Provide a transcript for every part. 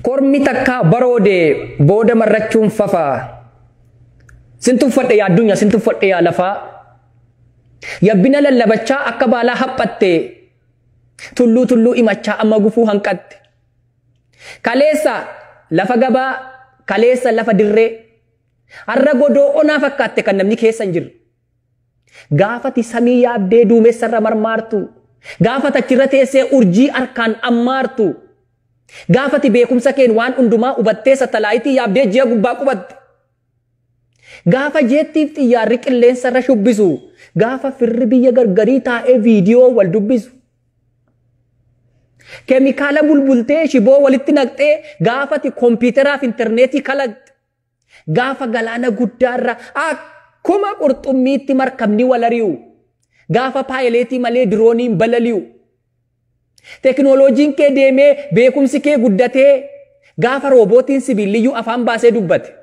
Kormi takkaa baroode booda marrachuun fafaa. Sin tuffadhe yaa addunyaa, sin tuffadhe yaa lafaa. Yabbina lallabachaa akka baalaa haphatte. Tulluu tulluu imachaa amma gufuu hanqatte. Kaleessa lafa gabaa, kaleessa lafa dirree. Har'a godoo onaa fakkaatte kan namni keessa hin jirre. Gaafati samii yaabdee duumessarra marmaartu. Gaafata achirra teessee urjii harkaan ammaartu. Gaafati beekumsa keen waan hundumaa hubattee satalaayitii yaabdee ji'a gubbaa qubatte. Gaafa jeettiif xiyyaarri qilleensarra shubbisu. Gaafa firri biyya gargarii taa'ee viidiyoo wal dubbisu. Keemikaala bulbultee shiboo walitti naqxee gaafati kompiitaraaf intarneetii kalaqxe. Gaafa galaana guddaarra akkuma qurxummiitti markabni wal ari'u. Gaafa paayileetii malee dirooniin balali'u. Teknooloojiin kee deemee beekumsi kee guddatee gaafa roobootiin sibiiliyyuu afaan baasee dubbate.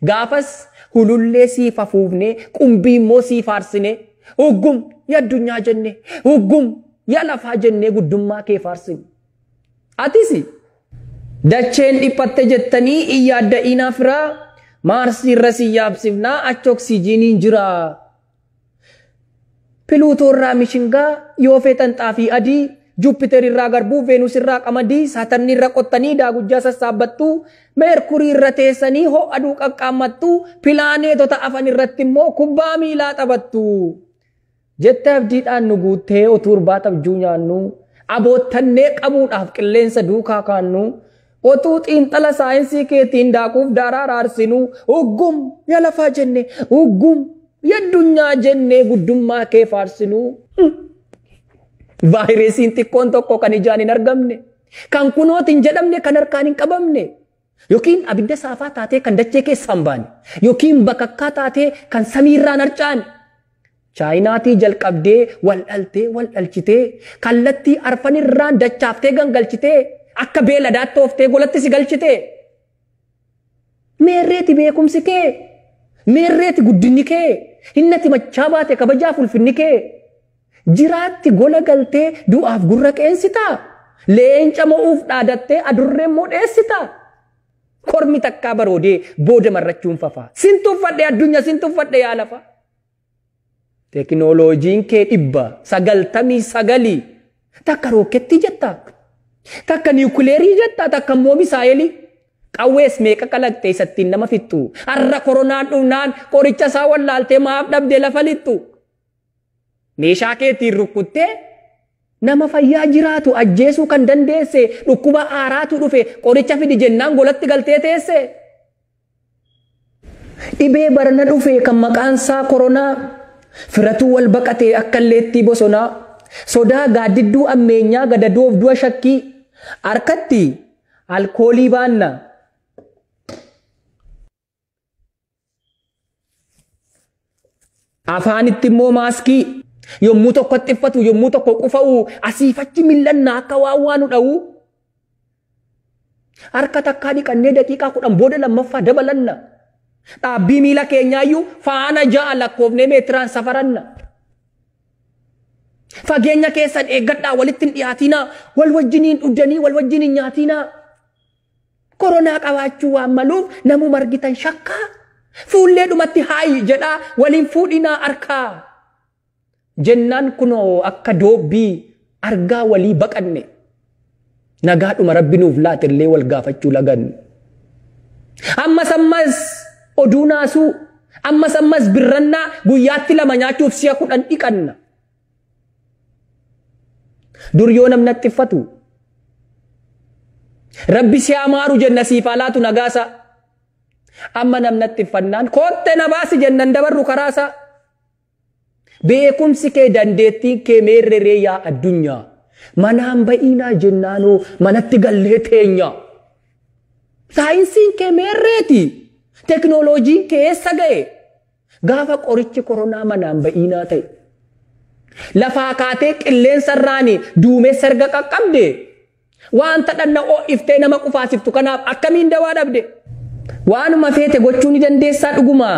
Gaafas hulullee siif afuufnee qumbii immoo siif faarsinee uggum yaa addunyaa jennee uggum yaa lafaa jennee guddummaa kee faarsine. Atis dacheen dhiphatte jettanii iyyaadda'iinaa firaa Maarsii irra si yaabsifnaa achi oksijiiniin jira. Piluutoo irraa mishingaa yoo feetan xaafii adii Juupiter irraa garbuu, Veenus irraa qamadii, Saatarni irra qottanii daagujjaa sassaabbattu, Meerkurii irra teessanii ho'a aduu qaqqaammattu, pilaaneetota afan irratti immoo kubbaa miilaa taphattu. Jette abdiidhaan nu guuttee utuu irbaata abjuu nyaannu, aboottannee qabuudhaaf qilleensa duukaa kaannu, otuu xiinxala saayinsii keetiin daakuuf daaraa raarsinu, uggum yaa lafaa jenne, uggum yaa addunyaa jennee guddummaa kee faarsinu. Vaayirasiin xiqqoon tokko kan ijaan hin argamne, kan kunooti hin jedhamne, kan harkaan hin qabamne, yookiin abidda saafaa taatee kan dachee keessaa hin baane, yookiin bakakkaa taatee kan samiirraan harcaane. Chaayinaatii jalqabdee wal dhaltee wal dhalchitee kallattii arfanirraan dachaaftee gangalchitee akka beeladaatti ooftee golatti si galchitee. Meerreeti beekumsi kee? Meerreeti guddinni kee? Hinnati machaa baate kabajaaf ulfinni kee? Jiraatti gola galtee du'aaf gurra qeensitaa? Leenca mo'uuf dhaadattee adurree immoo dheessitaa? Kormi takkaa baroodee booda marrachuun fafaa. Sin tuffadhe addunyaa, sin tuffadhe yaa lafa. Teknooloojiin kee 999 takka rookettii jetta, takka niwukileerii jetta, takka immoo misaayelii. Qawwees meeqa kalaqxee isattiin nama fixxu. Har'a koronaan dhufnaan qoricha isaa wallaaltee maaf dhabdee lafa lixxu. Meeshaa keetiin rukkuttee nama fayyaa jiraatu ajjeesuu kan dandeesse dhukkuba haaraatu dhufe qoricha fidi jennaan golatti galtee teesse. Dhibee barana dhufe kan maqaan isaa koronaa firatuu wal baqatee akka illeettii bosonaa sodaa gaaddidduu ammeenyaa gadadoof du'a shakkii harkatti alkoolii baanna. Afaanitti immoo maaskii yommuu tokko xiffatu yommuu tokko qufa'u asiifachi mil'annaa akka waan waan nu dha'u. Harka takkaa dhiqannee daqiiqaa 10 booda lammaffaa dabalanna. Dhaabbii miila keenyaayyuu faana 6 lakkoofnee meetiraan safaranna. Fageenya keessan eeggadhaa walitti hin dhiyaatinaa wal wajjiniin dhugdanii wal wajjiniin nyaatinaa. Koronaa qabaachuu waan maluuf namuma argitan shakkaa. Fuullee dhumatti haayi jedhaa waliin fuudhinaa harkaa. Jennaan kunoo akka doobbii argaa walii baqanne. Nagaadhuma rabbi nuuf laatellee wal gaafachuu laganne. Ammas ammas oduu naasuu, ammas ammas birrannaa guyyaatti 2 nyaachuuf si'a 10 dhiqanna. Dur yoo namni attiffatu Rabbi si amaaru jenna siif haa laatu nagaasa. Amma namni attiffannaan kootte na baasi jennan dabarru karaasa. Beekumsi kee dandeettiin kee meerreree yaa addunyaa. Manaan ba'iinaa jennaanoo manatti gallee teenya. Saayinsiin kee meerreeti? Teknooloojiin kee eessa ga'e? Gaafa qorichi koronaa manaan ba'iinaa ta'e. Lafaa kaatee qilleensa irraan duumessa erga qaqqabde wanta dhanna ho'iftee nama qufaasiftu kanaaf akkamiin dawaa dhabde? Waanuma feete gochuu ni dandeessaa dhuguma.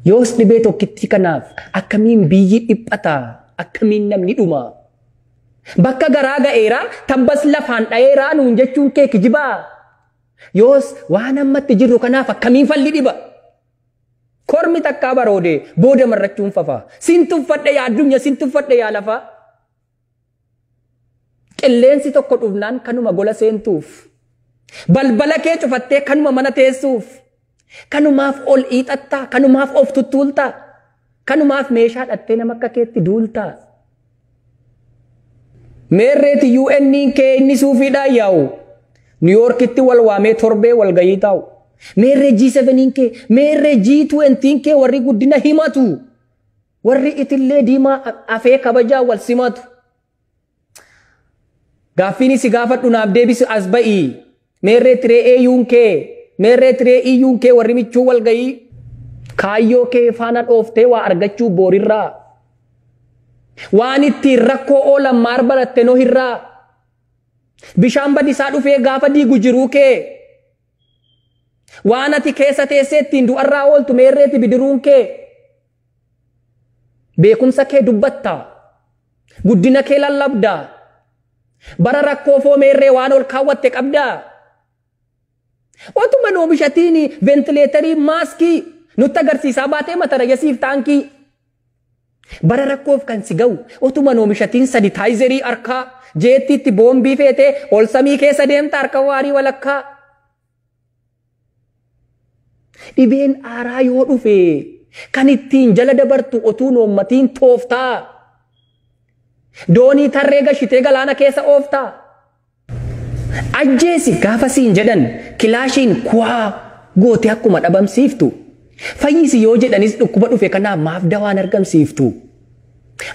Yoos dhibee tokkittii kanaaf akkamiin biyyi dhiphata? Akkamiin namni dhuma? Bakka garaa ga'eera tabbas lafaan dha'eera nuun jechuun kee kijibaa? Yoos waan ammatti jirru kanaaf akkamiin falli dhiba? Kormi takkaa baroode booda marrachuun fafa. Sin tuffadhe yaa addunyaa, sin tuffadhe yaa lafaa. Qilleensi tokko dhufnaan kanuma gola seentuuf. Balbala kee cufattee kanuma mana teessuuf. Kanumaaf ol hiixattaa, kanumaaf of tuttuultaa, kanumaaf meeshaa dhattee nama akka keetti duultaa. Meerreeti UN kee inni suufiidhaan yaa'u. New Yorkitti wal waamee torbee wal gayii taa'u. Meerree G7 kee, meerree G20 kee warri guddina himatu. Warri itillee diimaa afee kabajaa wal simatu. Gaaffiin si gaafadhu naaf deebisi as ba'ii. Meerree tiree AU'n kee, meerree tiree EU'n kee warri michuu wal gayii. Kaayyoo kee faana dhooftee waa argachuu boorirraa. Waan ittiin rakkoo oolan maar baratte nohirraa. Bishaan badisaa dhufee gaafa diigu jiruu kee. Waan ati keessa teessee ittiin du'arraa ooltu meerreeti bidiruun kee. Beekumsa kee dubbatta. Guddina kee lallabda. Bara rakkoo foo meerree waan ol kaawwatte qabdaa. Otuma oomishatiin ventileetarii maaskii nutti agarsiisaa baatee mata rayyasiif taankii. Bara rakkoof kan si ga'u otuma oomishatiin sanitaayizerii harkaa jeettiitti boombii feetee ol samii keessa deemta harka waarii walakkaa. Dhibeen aaraa yoo dhufe kan ittiin jala dabartu otuu noommatiin tooftaa. Doonii tarree gashitee galaana keessa ooftaa. Ajjeesi gaafa siin jedhan kilaashiin kuwaa gootee akkuma dhabamsiiftu. Fayyisi yoo jedhanis dhukkuba dhufe kanaaf maaf dawaan argamsiiftu.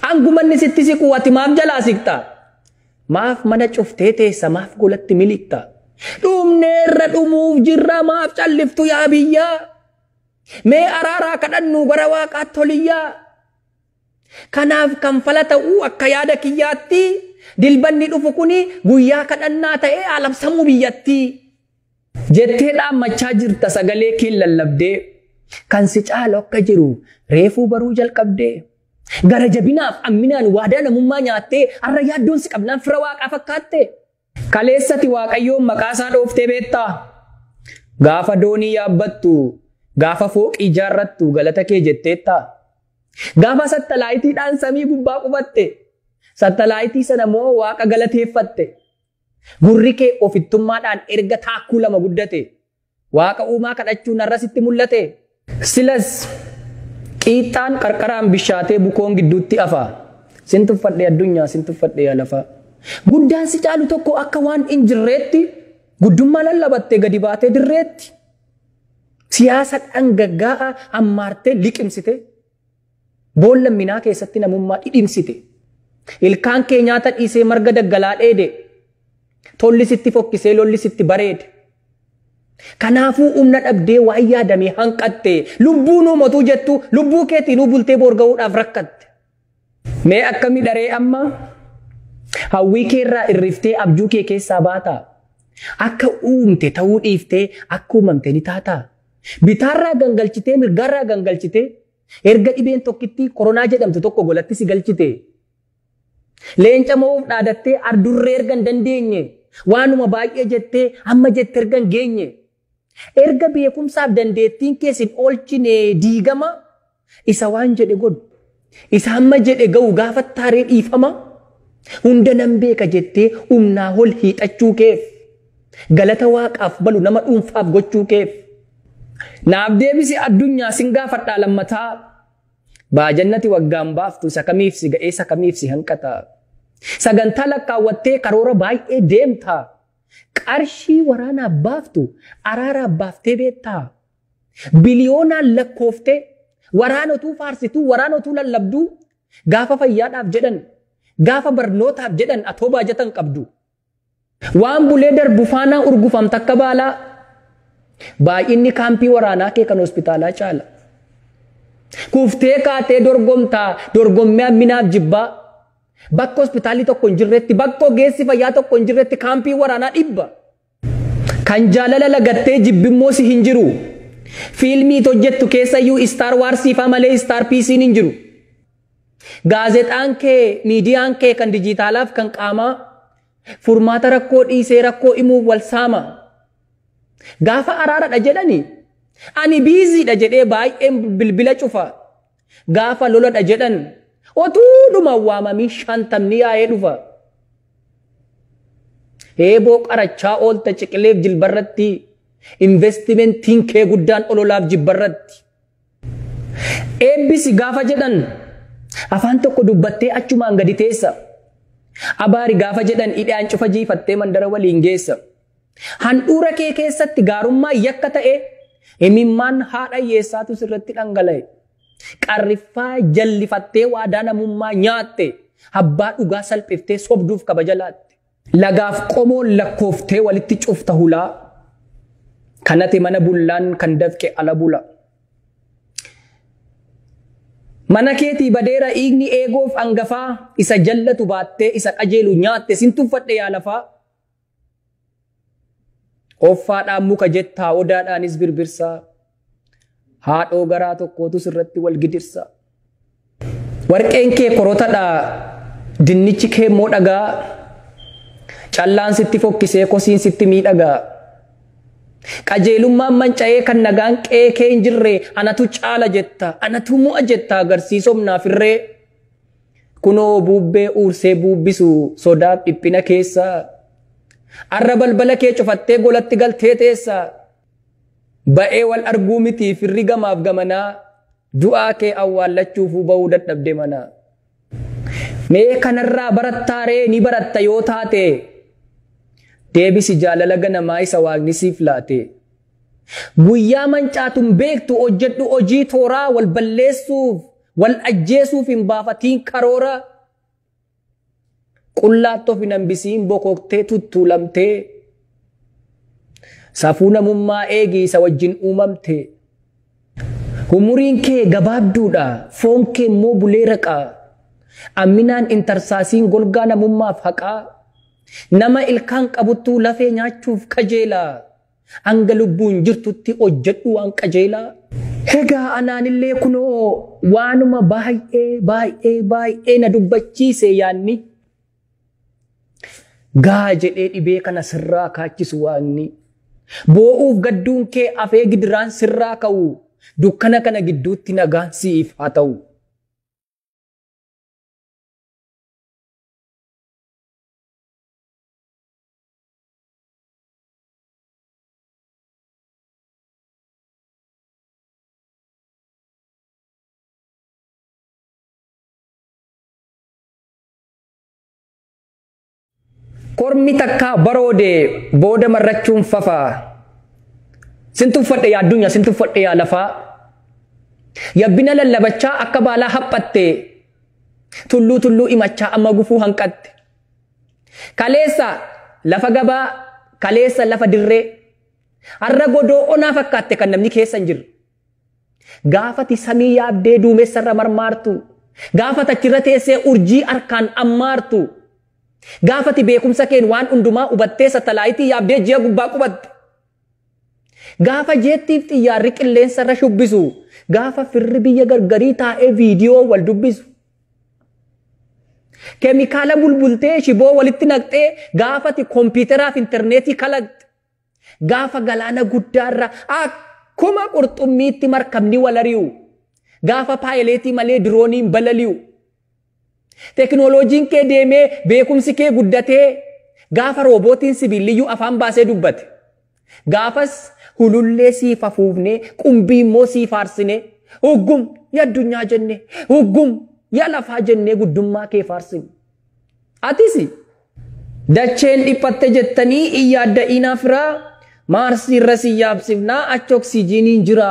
Angumanni sitti siqu ati maaf jalaa siqta? Maaf mana cuftee teessa maaf golatti miliqta? Dhumneerra dhumuuf jirra maaf calliftu yaa biyyaa? Mee araaraa kadhannu gara waaqaatti toliyyaa? Kanaaf kan fala ta'uu akka yaada kiyyaatti dilbanni dhufu kuni guyyaa kadhannaa ta'ee alamsamuu biyyatti. Jettee dhaammachaa jirta sagalee kee lallabdee. Kan si caalu akka jiru reefuu baruu jalqabdee. Gara jabinaaf amminaan waadaa namummaa nyaattee har'a yaaddoon si qabnaan fira waaqaa fakkaatte. Kaleessati waaqayyoon maqaa isaa dhooftee beektaa? Gaafa doonii yaabbattu, gaafa fooqii ijaarrattu galata kee jetteettaa? Gaafa sattalaayitiidhaan samii gubbaa qubatte, sattalaayitii sana moo waaqa galateeffatte? Gurri kee ofittummaadhaan erga taakkuu lama guddate, waaqa uumaa kadhachuun har'a sitti mul'ate. Silas qiixxaan qarqaraan bishaatee bukoon gidduutti afa. Sin tuffadhe addunyaa, sin tuffadhe yaa lafaa. Guddaan si caalu tokko akka waan hin jirreetti guddummaa lallabattee gadi baatee dirreetti. Siyaasa dhangaggaa'aa ammaartee liqimsite. Boolla minaa keessatti namummaa dhidhimsite. Ilkaan kee nyaata dhiisee marga daggalaa dheede. Tolli sitti fokkisee lolli sitti bareede. Kanaafuu humna dhabdee waan yaadame hanqatte. Lubbuu nuu motuu jettu lubbuu keetiin bultee boorga'uudhaaf rakkatte. Mee akkamii dharee amma? Hawwii keerraa irriftee abjuu kee keessaa baataa? Akka uumte ta'uu dhiiftee akka uumamte ni taataa? Bitaarraa gangalchitee mirgaarraa gangalchitee erga dhibeen tokkittii koronaa jedhamtu tokko golatti si galchite. Leenca mo'uuf dhaadattee ardurree erga hin dandeenye waanuma baay'ee jettee amma jette erga hin geenye. Erga beekumsaaf dandeettiin keessin oolchine diigama isa waan jedhe godhu. Isa amma jedhe ga'u gaafa taaree dhiifama. Hunda nan beeka jettee humnaa ol hiixachuu keef. Galata waaqaaf balu nama dhuunfaaf gochuu keef. Naaf deebisi addunyaa sin gaafadhaa lammataa. Baajannati waggaan baaftu isa kamiif si ga'ee isa kamiif si hanqata. Sagantaa lakkaawwattee karoora baay'ee deemta. Qarshii waraanaaf baaftu araaraaf baaftee beektaa. Biliyoonaan lakkooftee waraanotuu faarsituu waraanotuu lallabduu gaafa fayyaadhaaf jedhan gaafa barnootaaf jedhan atoo baajatan qabdu. Waan bulee darbu faanaa urgufamta akka baalaa. Baay'inni kaampii waraanaa kee kan hospitaalaa caala. Kuftee kaatee dorgomtaa dorgommii amminaaf jibbaa. Bakka hospitaalli tokko hin jirretti bakka ogeessi fayyaa tokko hin jirretti kaampii waraanaa dhibba. Kan jaalala lagattee jibbimmoo si hin jiru. Fiilmii hojjettu keessayyuu Star Wars faa malee Star PC'n hin jiru. Gaazexaan kee miidiyaan kee kan dijitaalaaf kan qaamaa furmaata rakkoo dhiisee rakkoo himuuf wal saama. Gaafa araaradha jedhani ani biiziidha jedhee baay'een bilbila cufa. Gaafa loladha jedhan otuudhuma waamamii 50 yaa'ee dhufa. Heeboo qarachaa oolta ciqileef jilbarratti, investimentiin kee guddaan ololaaf jibbarratti. Eebbisi gaafa jedhan afaan tokko dubbattee achumaan gadi teessa. Abaari gaafa jedhan hidhaan cufa jiifattee mandara waliin geessa. Handhuura kee keessatti gaarummaa yakka ta'e himimmaan haadha hiyyeessaatu sirratti dhangala'e. Qarriffaa jallifattee waadaa namummaa nyaatte, abbaa dhugaa salphiftee sobduuf kabaja laatte. Lagaaf qomoon lakkooftee walitti cufta hulaa. Kanate mana bullaan kan dafqe ala bula. Mana keetii badeera dhiigni eegoof hangafaa, isa jallatu baattee isa qajeelu nyaatte, sin tuffadhe yaa lafaa. Offaadhaan muka jettaa odaadhaanis birbirsaa. Haadhoo garaa tokkootu sirratti wal gidirsa. Warqeen kee korotadha, dinnichi kee immoo dhagaa. Callaan sitti fokkisee kosiin sitti miidhagaa. Qajeelummaan manca'ee kan nagaan qe'ee kee hin jirre anatu caala jetta, anatu mo'a jetta agarsiisomnaaf irree. Kunoo bubbee uursee buubbisu sodaaf dhiphina keessa. Arra balbala kee cufattee golatti galtee teessa. Ba'ee wal arguu miti firri gamaaf gamanaa, du'aa kee awwaallachuuf ba'uu dadhabde mana. Mee kanarraa barattaaree ni baratta yoo taate, deebisi jaalala ganamaa isa waaqni siif laate. Guyyaa mancaatuun beektu hojjedhu hojii tooraa, wal balleessuuf wal ajjeesuuf hin baafatiin karoora. Qullaatti of hin hambisiin bokoktee tuttuulamtee. Safuu namummaa eegi isa wajjin uumamte. Umuriin kee gabaabduudha, foon kee immoo bulee raqa. Amminaan intarsaasiin golgaa namummaaf haqaa. Nama ilkaan qabuttuu lafee nyaachuuf kajeela. Hanga lubbuun jirtutti hojjedhu waan qajeelaa. Egaa anaanillee kunoo waanuma baay'ee baay'ee baay'ee na dubbachiise yaanni. Gaa jedhee dhibee kana sirraa kaachisu waanni. Boo'uuf gadduun kee afee gidiraan sirraa ka'u. Dukkana kana gidduutti nagaan siif haa ta'u. Kormi takkaa baroode booda marrachuun fafaa. Sin tuffadhe yaa addunyaa, sin tuffadhe yaa lafaa. Yabbina lallabachaa akka baalaa haphatte, tulluu tulluu himachaa amma gufuu hanqatte. Kaleessa lafa gabaa, kaleessa lafa dirree. Har'a godoo onaa fakkaatte kan namni keessa hin jirre. Gaafati samii yaabdee duumessarra marmaartu. Gaafata achirra teessee urjii harkaan ammaartu. Gaafati beekumsa keen waan hundumaa hubattee satalaayitii yaabdee ji'a gubbaa qubatte. Gaafa jeettiif xiyyaarri qilleensarra shubbisu. Gaafa firri biyya gargarii taa'ee viidiyoo wal dubbisu. Keemikaala bulbultee shiboo walitti naqxee gaafati kompiiteraaf intarneetii kalaqxe. Gaafa galaana guddaarra akkuma qurxummiitti markabni wal ari'u. Gaafa paayileetii malee dirooniin balali'u. Teknooloojiin kee deemee beekumsi kee guddatee gaafa roobootiin sibiiliyyuu afaan baasee dubbate. Gaafas hulullee siif hafuufnee qumbii immoo siif faarsine, huggum yaa addunyaa jenne, huggum yaa lafaa jennee guddummaa kee faarsine. Atis dacheen dhiphatte jettanii iyyaadda'iinaa firaa, maarsii irra si yaabsifnaa achi oksijiiniin jira.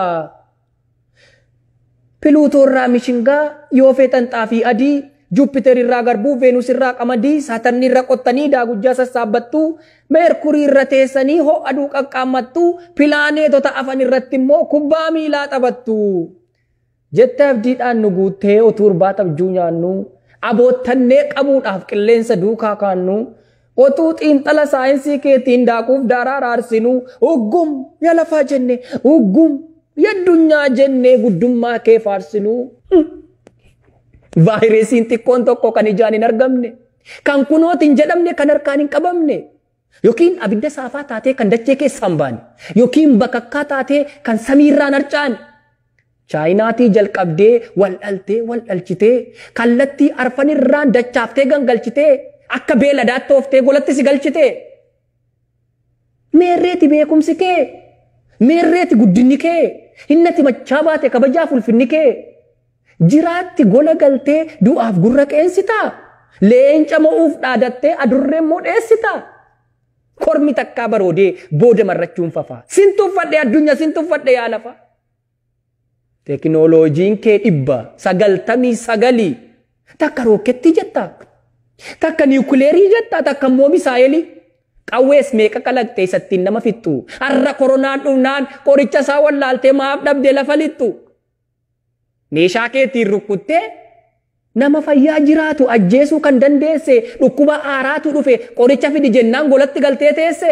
Piluutoo irraa mishingaa yoo feetan xaafii adii, Jupiter irraa garbuu, Veenus irraa qamadii, Saatarni irra qottanii daagujjaa sassaabbattu, Meerkurii irra teessanii ho'a aduu qaqqaammattu, pilaaneetota afan irratti immoo kubbaa miilaa taphattu. Jettee abdiidhaan nu guuttee utuu irbaata abjuu nyaannu, aboottannee qabuudhaaf qilleensa duukaa kaannu, otuu xiinxala saayinsii keetiin daakuuf daaraa raarsinu, huggum yaa lafaa jenne, huggum yaa addunyaa jennee guddummaa kee faarsinu. Vaayirasiin xiqqoon tokko kan ijaan hin argamne, kan kunooti hin jedhamne, kan harkaan hin qabamne, Yookiin abidda saafaa taatee kan dachee keessaa hin baane. Yookiin bakakkaa taatee kan samiirraan harca'an. Chaayinaatii jalqabdee wal dhaltee wal dhalchitee kallattii arfanirraan dachaaftee gangalchitee akka beeladaatti ooftee golatti si galchitee. Meerreeti beekumsi kee? Meerreeti guddinni kee? Hinnati machaa baate kabajaaf ulfinni kee? Jiraatti gola galtee du'aaf gurra qeensitaa? Leenca mo'uuf dhaadattee adurree immoo dheessitaa? Kormi takkaa baroodee booda marrachuun fafaa. Sin tuffadhe addunyaa, sin tuffadhe yaa lafa. Teknooloojiin kee 999 takka rookettii jetta, takka niwukileerii jetta, takka immoo misaayelii. Qawwees meeqa kalaqxee isattiin nama fixxu. Har'a koronaan dhufnaan qoricha isaa wallaaltee maaf dhabdee lafa lixxu. Meeshaa keetiin rukkuttee nama fayyaa jiraatu ajjeesuu kan dandeesse dhukkuba haaraatu dhufe qoricha fidi jennaan golatti galtee teesse.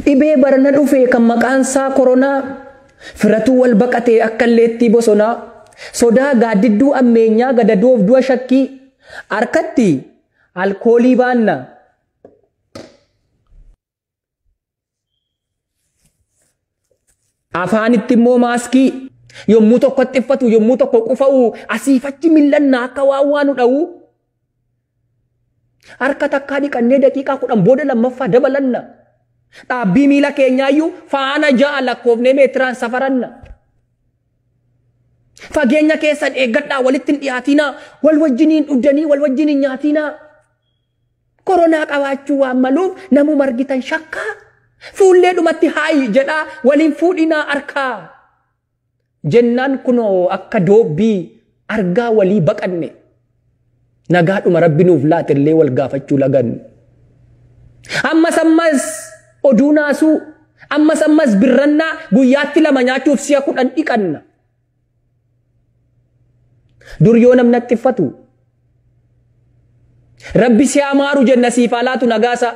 Dhibee barana dhufe kan maqaan isaa koronaa firatuu wal baqatee akka illeettii bosonaa sodaa gaaddidduu ammeenyaa gadadoof du'a shakkii harkatti alkoolii baanna. Afaanitti immoo maaskii yommuu tokko xiffatu yommuu tokko qufa'u asiifachi mil'annaa akka waan waan nu dha'u. Harka takkaa dhiqannee daqiiqaa 10 booda lammaffaa dabalanna. Dhaabbii miila keenyaayyuu faana 6 lakkoofnee meetiraan safaranna. Fageenya keessan eeggadhaa, walitti hin dhiyaatinaa, wal wajjiniin dhugdanii wal wajjiniin nyaatinaa. Koronaa qabaachuu waan maluuf namuma argitan shakkaa. Fuullee dhumatti haayi jedhaa waliin fuudhinaa harkaa. Jennaan kunoo akka doobbii argaa walii baqanne. Nagaadhuma rabbi nuuf laatellee wal gaafachuu laganne. Ammas ammas oduu naasuu, ammas ammas birrannaa guyyaatti 2 nyaachuuf si'a 10 dhiqanna. Dur yoo namni xiffatu rabbi si amaaru jenna siif haa laatu nagaasa.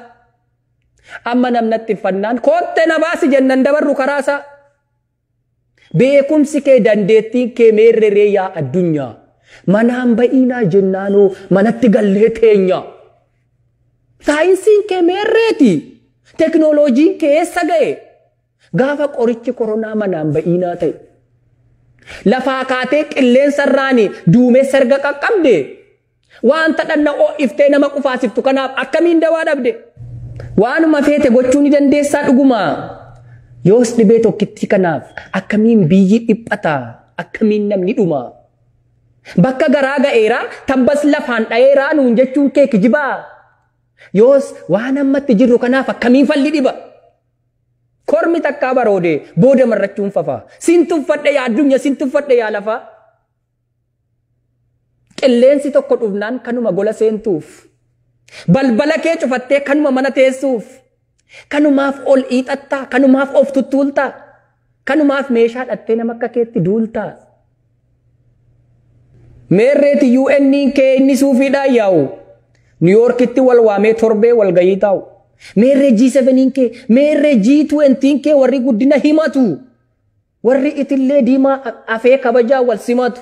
Amma namni xiffannaan kootte na baasi jennan dabarru karaasa. Beekumsi kee dandeettiin kee meerreree yaa addunyaa. Manaan ba'iinaa jennaanoo manatti gallee teenya. Saayinsiin kee meerreeti. Teknooloojiin kee eessa ga'e? Gaafa qorichi koronaa manaan ba'iinaa ta'e. Lafaa kaatee qilleensa irraani duumessa erga qaqqabde. Wanta dhanna ho'iftee nama qufaasiftu kanaaf akkamiin dawaa dhabde? Waanuma feete gochuu ni dandeessaa dhuguma. Yoos dhibee tokkittii kanaaf akkamiin biyyi dhiphata? Akkamiin namni dhuma? Bakka garaa ga'eera tabbas lafaan dha'eera nuun jechuun kee kijibaa. Yoos waan ammatti jirru kanaaf akkamiin falli dhiba? Kormi takkaa baroodee booda marrachuun fafa. Sin tuffadhe yaa addunyaa, sin tuffadhe yaa lafa. Qilleensi tokko dhufnaan kanuma gola seentuuf. Balbala kee cufattee kanuma mana teessuuf. Kanumaaf ol hiixattaa, kanumaaf of tuttuultaa, kanumaaf meeshaa dhattee nama akka keetti duultaa. Meerreeti UN kee inni suufiidhaan yaa'u. New Yorkitti wal waamee torbee wal gayii taa'u. Meerree G7 kee, meerree G20 kee warri guddina himatu. Warri itillee diimaa afee kabajaa wal simatu.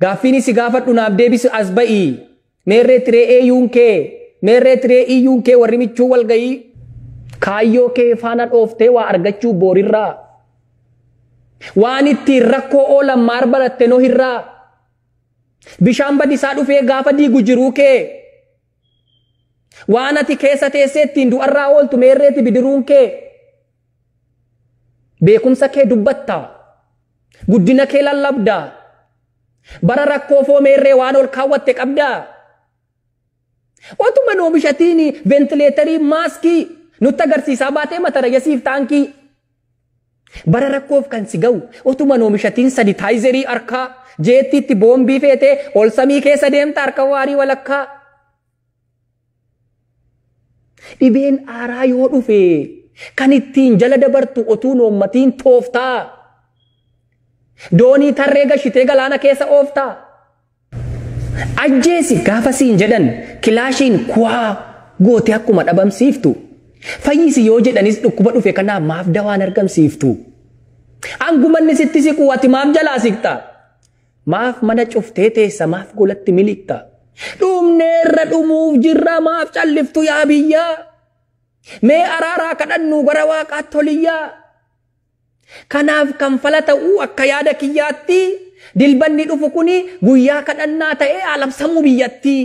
Gaaffiin si gaafadhu naaf deebisu as ba'ii. Meerree tiree AU'n kee, meerree tiree EU'n kee warri michuu wal gayii. Kaayyoo kee faana dhooftee waa argachuu boorirraa. Waan ittiin rakkoo oolan maar baratte noo hirraa. Bishaan badisaa dhufee gaafa diigu jiruu kee. Waan ati keessa teessee ittiin du'arraa ooltu meerreeti bidiruun kee. Beekumsa kee dubbatta. Guddina kee lallabda. Bara rakkoo foo meerree waan ol kaawwatte qabdaa. Otuma oomishatiin ventileetarii maaskii nutti agarsiisaa baatee mata rayyasiif taankii. Bara rakkoof kan si ga'u otuma oomishatiin sanitaayizerii harkaa jeettiitti boombii feetee ol samii keessa deemta harka waarii walakkaa. Dhibeen aaraa yoo dhufe kan ittiin jala dabartu otuu noommatiin tooftaa. Doonii tarree gashitee galaana keessa ooftaa. Ajjeesi gaafa siin jedhan kilaashiin kuwaa gootee akkuma dhabamsiiftu. Fayyisi yoo jedhanis dhukkuba dhufe kanaaf maaf dawaan argamsiiftu. Angumanni sitti siqu ati maaf jalaa siqta? Maaf mana cuftee teessa maaf golatti miliqta? Dhumneerra dhumuuf jirra maaf calliftu yaa biyyaa. Mee araaraa kadhannu gara waaqaatti toliyyaa. Kanaaf kan fala ta'uu akka yaada kiyyaatti dilbanni dhufu kuni guyyaa kadhannaa ta'ee alamsamuu biyyatti.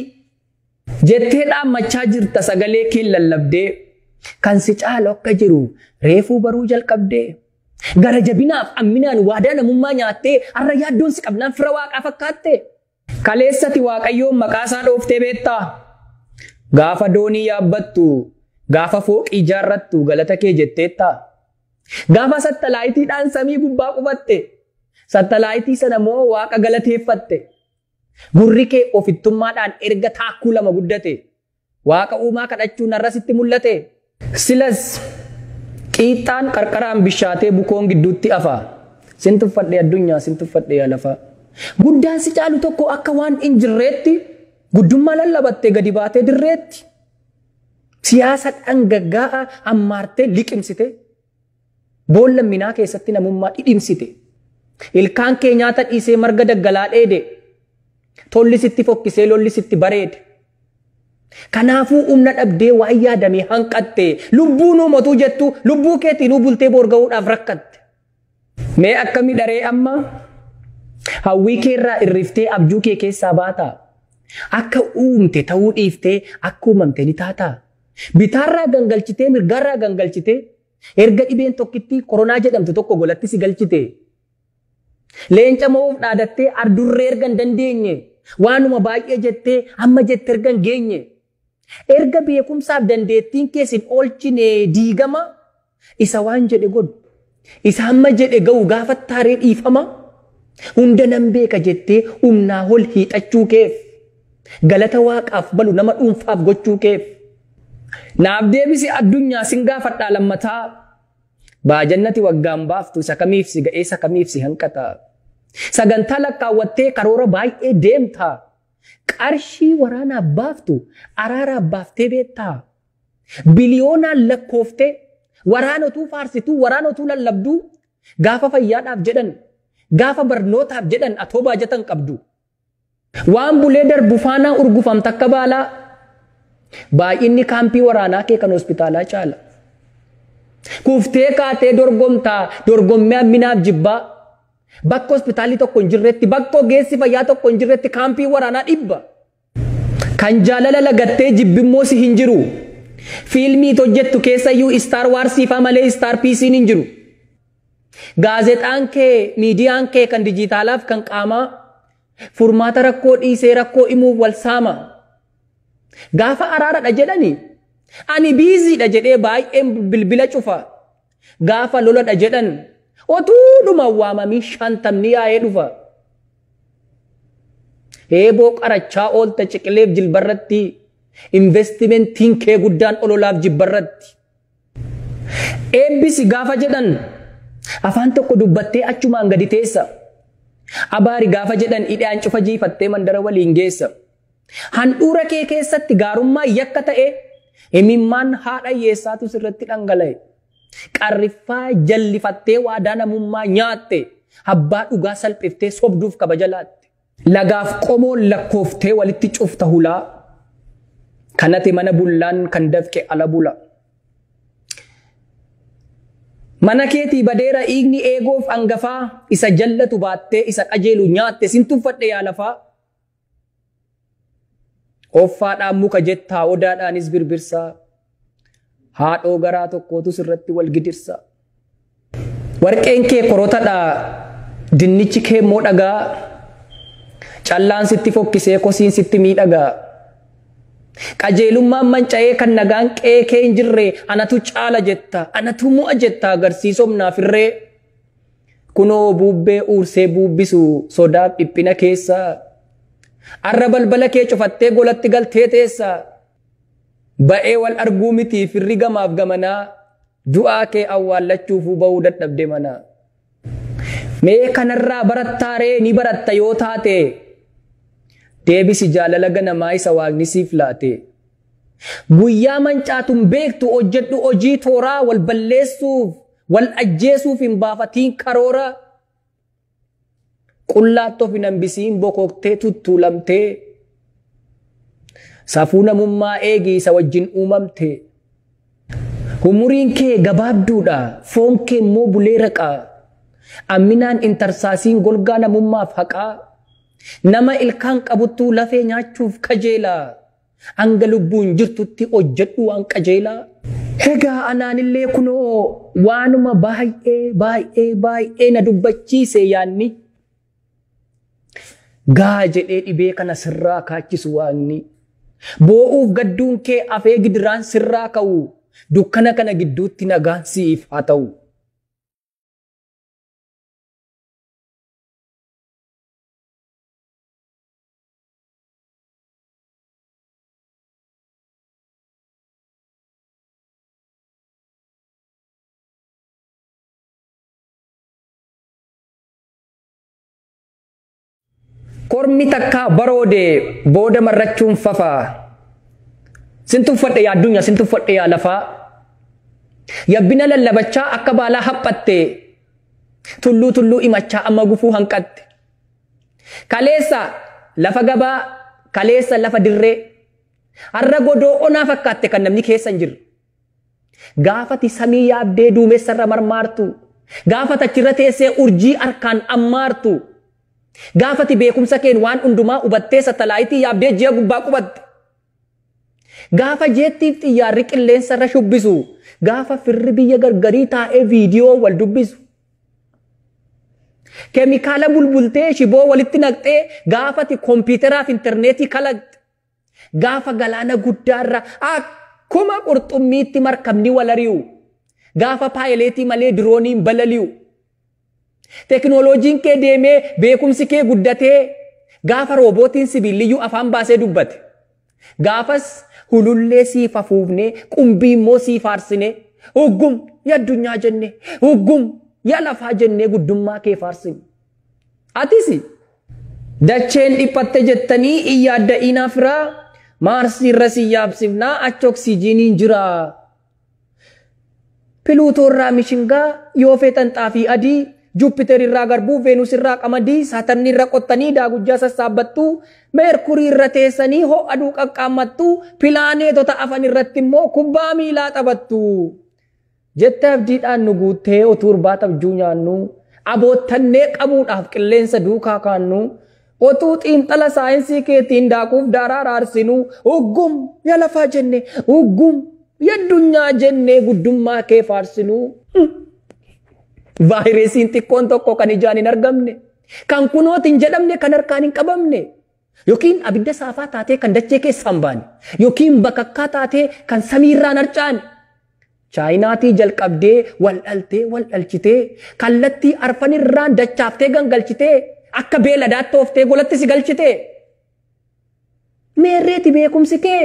Jettee dhaammachaa jirta sagalee kee lallabdee kan si caalu akka jiru reefuu baruu jalqabdee. Gara jabinaaf amminaan waadaa namummaa nyaattee har'a yaaddoon si qabnaan fira waaqaa fakkaatte. Kaleessati Waaqayyoon maqaa isaa dhooftee beektaa? Gaafa doonii yaabbattu, gaafa fooqii ijaarrattu galata kee jetteettaa? Gaafa sattalaayitiidhaan samii gubbaa qubatte, sattalaayitii sana moo waaqa galateeffatte? Gurri kee ofittummaadhaan erga taakkuu lama guddate, waaqa uumaa kadhachuun har'a sitti mul'ate? Silas qiixxaan qarqaraan bishaatee bukoon gidduutti afa. Sin tuffadhe addunyaa, sin tuffadhe yaa lafaa. Guddaan si caalu tokko akka waan hin jirreetti guddummaa lallabattee gadi baatee dirreetti. Siyaasa dhangaggaa'aa hammaartee liqimsite. Boolla minaa keessatti namummaa dhidhimsite. Ilkaan kee nyaata dhiisee marga daggalaa dheede. Tolli sitti fokkisee lolli sitti bareede. Kanaafuu humna dhabdee waan yaadame hanqatte. Lubbuu nuu motuu jettu lubbuu keetiin bultee boorga'uudhaaf rakkatte. Mee akkamii dharee amma? Hawwii keerraa irriftee abjuu kee keessaa baataa. Akka uumte ta'uu dhiiftee akka uumamte ni taataa. Bitaarraa gangalchitee mirgaarraa gangalchitee erga dhibeen tokkitti koronaa jedhamtu tokko golatti si galchite. Leenca mo'uuf dhaadattee ardurree erga hin dandeenye waanuma baay'ee jettee amma jette erga hin geenye. Erga beekumsaaf dandeettiin keessin oolchine diigama isa waan jedhe godhu. Isa amma jedhe ga'u gaafa taaree dhiifama. Hunda nan beeka jettee humnaa ol hiixachuu keef. Galata waaqaaf balu nama dhuunfaaf gochuu keef. Naaf deebisi addunyaa sin gaafadhaa lammataa. Baajannati waggaan baaftu isa kamiif si ga'ee isa kamiif si hanqata. Sagantaa lakkaawwattee karoora baay'ee deemta. Qarshii waraanaaf baaftu araaraaf baaftee beektaa. Biliyoonaan lakkooftee waraanotuu faarsituu waraanotuu lallabduu gaafa fayyaadhaaf jedhan gaafa barnootaaf jedhan atoo baajatan qabdu. Waan bulee darbu faanaa urgufamta akka baalaa. Baay'inni kaampii waraanaa kee kan hospitaalaa caala. Kuftee kaatee dorgomtaa dorgommii amminaaf jibbaa. Bakka hospitaalli tokko hin jirretti bakka ogeessi fayyaa tokko hin jirretti kaampii waraanaa dhibba. Kan jaalala lagattee jibbimmoo si hin jiru. Fiilmii hojjettu keessayyuu Star Wars faa malee Star PC'n hin jiru. Gaazexaan kee miidiyaan kee kan dijitaalaaf kan qaamaa furmaata rakkoo dhiisee rakkoo himuuf wal saama. Gaafa araaradha jedhani ani biiziidha jedhee baay'een bilbila cufa. Gaafa loladha jedhan otuudhuma waamamii 50 yaa'ee dhufa. Eeboo qarachaa oolta ciqileef jilbarratti investimentiin kee guddaan ololaaf jibbarratti. Eebbisi gaafa jedhan afaan tokko dubbattee achumaan gadi teessa. Abaari gaafa jedhan hidhaan cufa jiifattee mandara waliin geessa. Handhuura kee keessatti gaarummaa yakka ta'e himimmaan haadha hiyyeessaatu sirratti dhangala'e. Qarriffaa jallifattee waadaa namummaa nyaatte abbaa dhugaa salphiftee sobduuf kabaja laatte. Lagaaf qomoon lakkooftee walitti cufta hulaa. Kanate mana bullaan kan dafqe ala bula. Mana keetii badeera dhiigni eegoof hangafaa isa jallatu baattee isa qajeelu nyaatte sin tuffadhe yaa lafaa. Offaadhaan muka jettaa odaadhaanis birbirsaa. Haadhoo garaa tokkootu sirratti wal gidirsa. Warqeen kee korotadhaa dinnichi kee immoo dhagaa. Callaan sitti fokkisee kosiin sitti miidhagaa. Qajeelummaan manca'ee kan nagaan qe'ee kee hin jirre anatu caala jetta anatu mo'a jetta agarsiisomnaaf irree. Kunoo bubbee uursee buubbisu sodaaf dhiphina keessa. Arra balbala kee cufattee golatti galtee teessa. Ba'ee wal arguu miti firri gamaaf gamanaa du'aa kee awwaallachuufuu ba'uu dadhabde mana. Mee kanarraa barattaaree ni baratta yoo taate deebisi jaalala ganamaa isa waaqni siif laate. Guyyaa mancaatuun beektu hojjedhu hojii tooraa wal balleessuuf wal ajjeesuuf hin baafatiin karoora. Qullaatti of hin hambisiin bokoktee tuttuulamtee. Safuu namummaa eegi isa wajjin uumamte. Umuriin kee gabaabduudha, foon kee immoo bulee raqa. Amminaan intarsaasiin golgaa namummaaf haqaa. Nama ilkaan qabuttuu lafee nyaachuuf kajeela. Hanga lubbuun jirtutti hojjedhu waan qajeelaa. Egaa anaanillee kunoo waanuma baay'ee baay'ee baay'ee na dubbachiise yaanni. Gaa jedhee dhibee kana sirraa kaachisu waanni. Boo'uuf gadduun kee afee gidiraan sirraa ka'u. Dukkana kana gidduutti nagaan siif haa ta'u. Kormi takkaa baroode booda marrachuun fafaa. Sin tuffadhe yaa addunyaa, sin tuffadhe yaa lafaa. Yabbina lallabachaa akka baalaa haphatte. Tulluu tulluu imachaa amma gufuu hanqatte. Kaleessa lafa gabaa, kaleessa lafa dirree. Har'a godoo onaa fakkaatte kan namni keessa hin jirre. Gaafati samii yaabdee duumessarra marmaartu. Gaafata achirra teessee urjii harkaan ammaartu. Gaafati beekumsa keen waan hundumaa hubattee satalaayitii yaabdee ji'a gubbaa qubatte. Gaafa jeettiif xiyyaarri qilleensarra shubbisu. Gaafa firri biyya gargarii taa'ee viidiyoo wal dubbisu. Keemikaala bulbultee shiboo walitti naqxee gaafati kompiitaraaf intarneetii kalaqxe. Gaafa galaana guddaarra akkuma qurxummiitti markabni wal ari'u. Gaafa paayileetii malee dirooniin balali'u. Teknooloojiin kee deemee beekumsi kee guddatee gaafa roobootiin sibiiliyyuu afaan baasee dubbate. Gaafas hulullee siif hafuufnee qumbii immoo siif faarsine uggum yaa addunyaa jenne uggum yaa lafaa jennee guddummaa kee faarsine. Atis dacheen dhiphatte jettanii iyyaadda'iinaa firaa maarsii irra si yaabsifnaa achi oksijiiniin jira. Piluutoo irraa mishingaa yoo feetan xaafii adii Jupiter irraa garbuu, Veenus irraa qamadii, Saatarni irra qottanii daagujjaa sassaabbattu, Meerkurii irra teessanii ho'a aduu qaqqaammattu, pilaaneetota afan irratti immoo kubbaa miilaa taphattu. Jettee abdiidhaan nu guuttee utuu irbaata abjuu nyaannu, aboottannee qabuudhaaf qilleensa duukaa kaannu, otuu xiinxala saayinsii keetiin daakuuf daaraa raarsinu, uggum yaa lafaa jenne, uggum yaa addunyaa jennee guddummaa kee faarsinu. Vaayirasiin xiqqoon tokko kan ijaan hin argamne, kan kunooti hin jedhamne, kan harkaan hin qabamne, yookiin abidda saafaa taatee kan dachee keessaa hin baane, yookiin bakakkaa taatee kan samiirraan harcaane. Chaayinaatii jalqabdee wal dhaltee wal dhalchitee kallattii arfanirraan dachaaftee gangalchitee akka beeladaatti ooftee golatti si galchitee. Meerreeti beekumsi kee,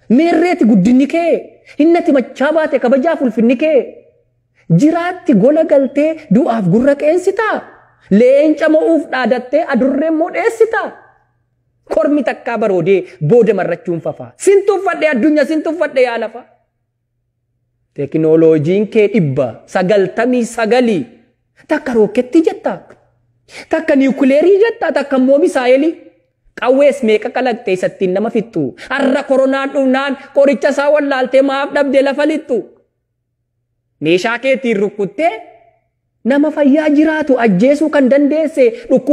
meerreeti guddinni kee, hinnati machaa baate kabajaaf ulfinni kee. Jiraatti gola galtee du'aaf gurra qeensitaa? Leenca mo'uuf dhaadattee adurree immoo dheessitaa? Kormi takkaa baroodee booda marrachuun fafaa. Sin tuffadhe addunyaa, sin tuffadhe yaa lafa. Teknooloojiin kee 999 takka rookettii jetta, takka niwukileerii jetta, takka immoo misaayelii. Qawwees meeqa kalaqxee isattiin nama fixxu. Har'a koronaan dhufnaan qoricha isaa wallaaltee maaf dhabdee lafa lixxu. Meeshaa keetiin rukkuttee nama fayyaa jiraatu ajjeesuu kan dandeesse dhukkuba.